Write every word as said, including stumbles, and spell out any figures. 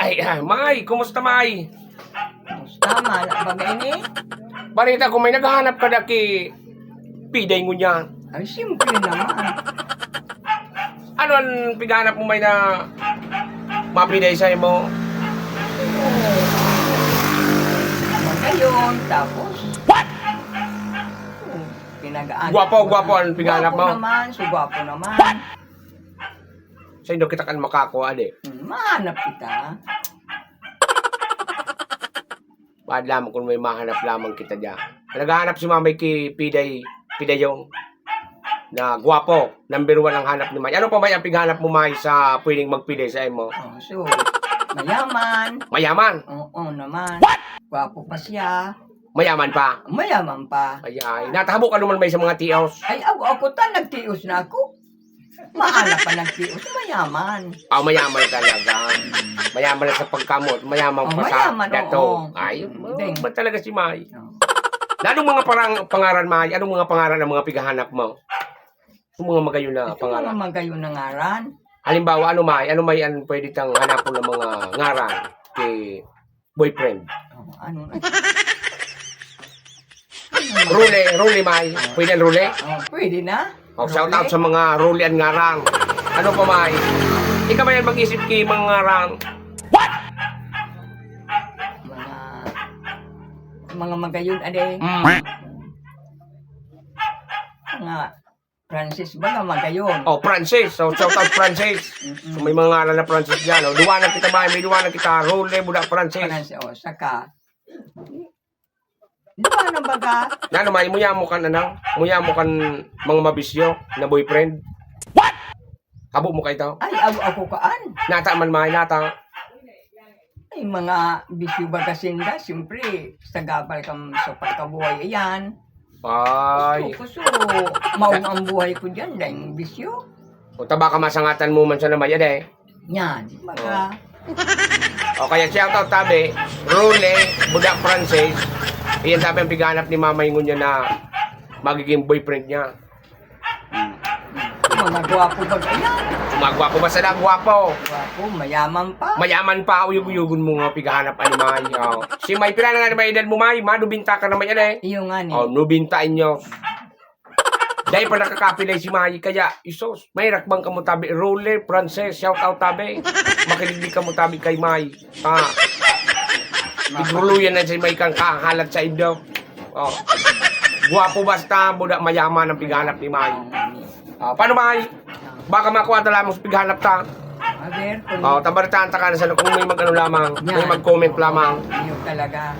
Ay, ah, May, kumusta, May? Kumusta man? Baga ini? Balita ko, may naghahanap ka daki piday ngunyan. Ay, simple naman. Ano ang pighanap mo, May, na mapiday sa imo? Magayon, tapos... What? Pinagaan. Gwapo, gwapo ang pighanap mo? Gwapo naman, so gwapo naman. Sa indo kita kan makakuha, di? Hmm, mahanap kita. Baad lamang kung may mahanap lamang kita dyan. Naghahanap si Mamay ki Piday, Pidayong. Na gwapo. Number one ang hanap ni May. Ano pa ba yung pighanap mo, May, sa pwedeng magpiday sa imo? Oh, so, mayaman. Mayaman. Oo naman. Gwapo pa siya. Mayaman pa. Mayaman pa. Ay, ay. Natahabo ka naman, May, sa mga tios. Ay, ako, ako ta, nagtios na ako. Maana pa nagtios, mayaman. Ah, mayaman talaga. Mayaman na sa pagkamot, mayaman Oh, pa sa mayaman, dato. Oo. Ay, Mm, oh, ding. Ba talaga si May? Oh. Anong mga parang pangaran, May? Anong mga pangaran ang mga pighahanap mo? Yung mga magayon na Ito pangaran. Mga magayon na ngaran. Halimbawa, ano, May? Ano, May, ang pwede tang hanapon ng mga ngaran kay boyfriend? Oh, ano na? Rule, Rule, May. Pwede ang Rule? Oh, pwede na. Oh, shout out sa mga Rule and ngarang. Ano pa, May? Ikaw ba yan mag-isip ki mga ngarang? Mga, mga magayon, ade. Mm. Mga Francis ba na magayon? Oh, Francis. So, shout out Francis. Mm-mm. So, may mga ngaran na Francis dyan. Oh. Duwa na kita, May. May duwa na kita. Rule, Buda, Francis. Francis, oh, saka. Duwa na baga. Ano, May? Muya mo kan, ano? Muya mo kan mga mabisyo na boyfriend? What? Habo mo ka ito? Ay, ako, ako kaan. Nata man, May. Nata. Ay, mga bisyo baga sinda, siyempre, sagabal kam sa pagkabuhay, ayan. Ay. Gusto ko, so, maong ang buhay ko dyan, dahil bisyo. O taba ka masangatan mo man sa namay, ade. Yan, baga. O kaya shout out tabi, Rule, Buda, Francis. Iyan tabi ang pighanap ni Mamay ngunyan na magiging boyfriend niya. Mga gwapo baga, ayan. Mga gwapo, basta na gwapo. Gwapo, mayaman pa. Mayaman pa, uyog-uyogon mo nga pighanap ani, May. Oh. Si May, pila na nga na may edad mo, May? Madubinta ka na may, ade. Iyo nga ni. Oh, nubinta anyos. Dahil pa nakakapilay si May, kaya, isos, may rakbang kamo tabi, Rule, Francis, shout out tabi. Makinig kamo tabi kay May. Ha? Igruluyan na si May kang kahalat sa indo. Oh. Gwapo basta, buda mayaman ang pighanap ni May. Ah, paano, May? Baka makuha ta lamang sa pighanap ta. Ader, kung Oh, tabalitaan ta ka na sa kung may mag-ano lamang, may Yan. mag-comment lamang. Iyo talaga.